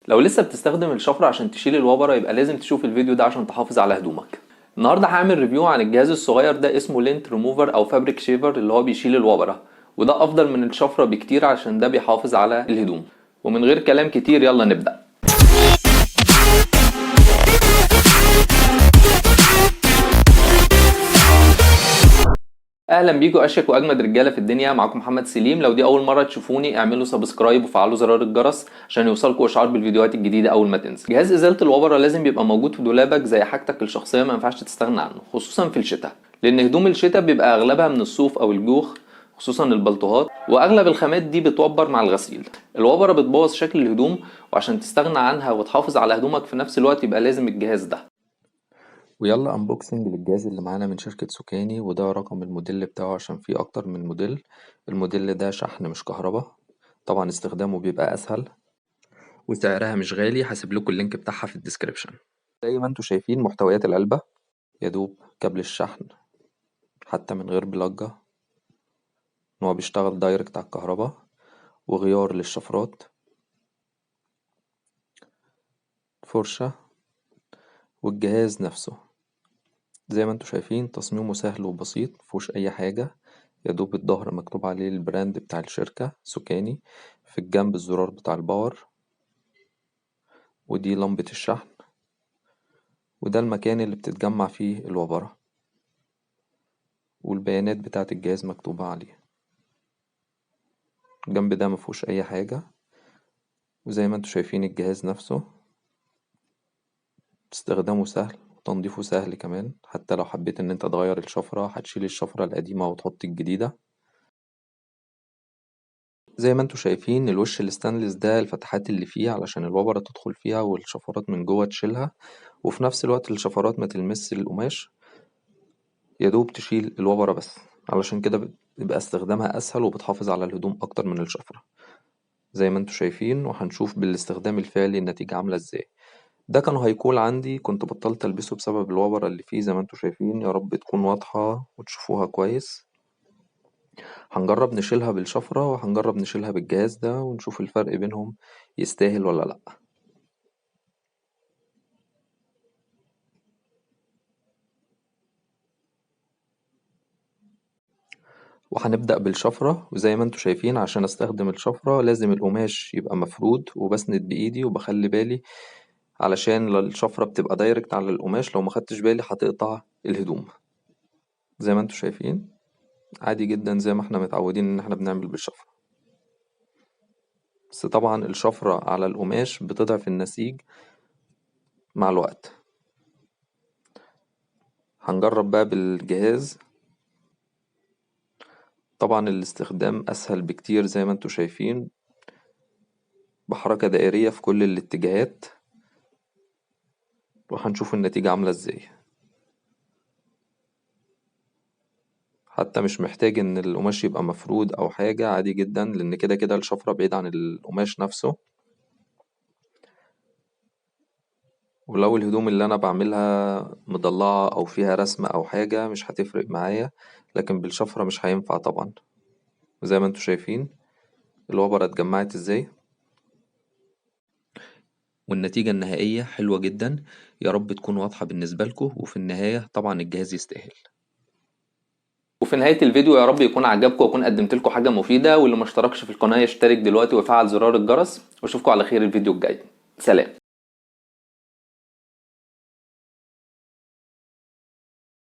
لو لسه بتستخدم الشفرة عشان تشيل الوبرة يبقى لازم تشوف الفيديو ده عشان تحافظ على هدومك. النهارده هعمل review عن الجهاز الصغير ده، اسمه لينت ريموفر او فابريك شيفر، اللي هو بيشيل الوبرة، وده افضل من الشفرة بكتير عشان ده بيحافظ على الهدوم. ومن غير كلام كتير يلا نبدأ. اهلا بيكم اشيك واجمد رجاله في الدنيا، معاكم محمد سليم. لو دي اول مرة تشوفوني اعملوا subscribe وفعلوا زرار الجرس عشان يوصلكم اشعار بالفيديوهات الجديدة اول ما تنزل. جهاز ازالة الوبره لازم يبقى موجود في دولابك زي حاجتك الشخصية، ما ينفعش تستغنى عنه، خصوصا في الشتاء، لان هدوم الشتاء بيبقى اغلبها من الصوف او الجوخ، خصوصا البلطوهات، واغلب الخامات دي بتوبر مع الغسيل. الوبره بتبوظ شكل الهدوم، وعشان تستغنى عنها وتحافظ على هدومك في نفس الوقت يبقى لازم الجهاز ده. ويلا unboxing للجهاز اللي معانا من شركة سوكاني، وده رقم الموديل بتاعه عشان فيه اكتر من موديل. الموديل ده شحن مش كهرباء، طبعا استخدامه بيبقى اسهل، وسعرها مش غالي. هسيب لكم ال link بتاعها في ال description. زي ما انتم شايفين محتويات العلبة، يدوب كابل الشحن حتى من غير بلاجة، ان هو بيشتغل direct على الكهرباء، وغيار للشفرات، فرشة، والجهاز نفسه. زي ما انتم شايفين تصميمه سهل وبسيط، مفيهوش اي حاجة، يدوب الظهر مكتوب عليه ال brand بتاع الشركة سوكاني، في الجنب الزرار بتاع ال power، ودي لمبة الشحن، وده المكان اللي بتتجمع فيه الوبرة، والبيانات بتاعة الجهاز مكتوبة عليه. الجنب ده مفيهوش اي حاجة. وزي ما انتم شايفين الجهاز نفسه استخدامه سهل، تنظيفه سهل كمان، حتى لو حبيت ان انت تغير الشفرة هتشيل الشفرة القديمة وتحط الجديدة. زي ما انتم شايفين الوش الستانلس ده الفتحات اللي فيه علشان الوبرة تدخل فيها والشفرات من جوه تشيلها، وفي نفس الوقت الشفرات ما تلمس القماش، يدوب تشيل الوبرة بس. علشان كده بيبقى استخدامها اسهل وبتحافظ على الهدوم اكتر من الشفرة. زي ما انتم شايفين، وهنشوف بالاستخدام الفعلي النتيجة عاملة ازاي. ده كان high col عندي، كنت بطلت البسه بسبب الوبرة اللي فيه. زي ما انتم شايفين، يا رب تكون واضحة وتشوفوها كويس. هنجرب نشيلها بالشفرة وهنجرب نشيلها بالجهاز ده ونشوف الفرق بينهم يستاهل ولا لأ. وهنبدأ بالشفرة. وزي ما انتم شايفين عشان استخدم الشفرة لازم القماش يبقى مفرود، وبسند بإيدي وبخلي بالي علشان الشفرة بتبقى direct على القماش، لو ما خدتش بالي هتقطع الهدوم. زي ما انتم شايفين عادي جدا زي ما احنا متعودين ان احنا بنعمل بالشفرة، بس طبعا الشفرة على القماش بتضعف النسيج مع الوقت. هنجرب بقى بالجهاز. طبعا الاستخدام اسهل بكتير زي ما انتم شايفين، بحركة دائرية في كل الاتجاهات، وهنشوف النتيجة عاملة ازاي. حتى مش محتاج ان القماش يبقى مفرود او حاجة، عادي جدا، لان كده كده الشفرة بعيد عن القماش نفسه. ولو الهدوم اللي انا بعملها مضلعة او فيها رسمة او حاجة مش هتفرق معايا، لكن بالشفرة مش هينفع طبعا. وزي ما انتم شايفين الوبرة اتجمعت ازاي، والنتيجة النهائية حلوة جدا. يا رب تكون واضحة بالنسبة لكم. وفي النهاية طبعا الجهاز يستاهل. وفي نهاية الفيديو يا رب يكون عجبكم وأكون قدمت لكم حاجة مفيدة، واللي ما اشتركش في القناة يشترك دلوقتي ويفعل زرار الجرس، واشوفكم على خير الفيديو الجاي. سلام.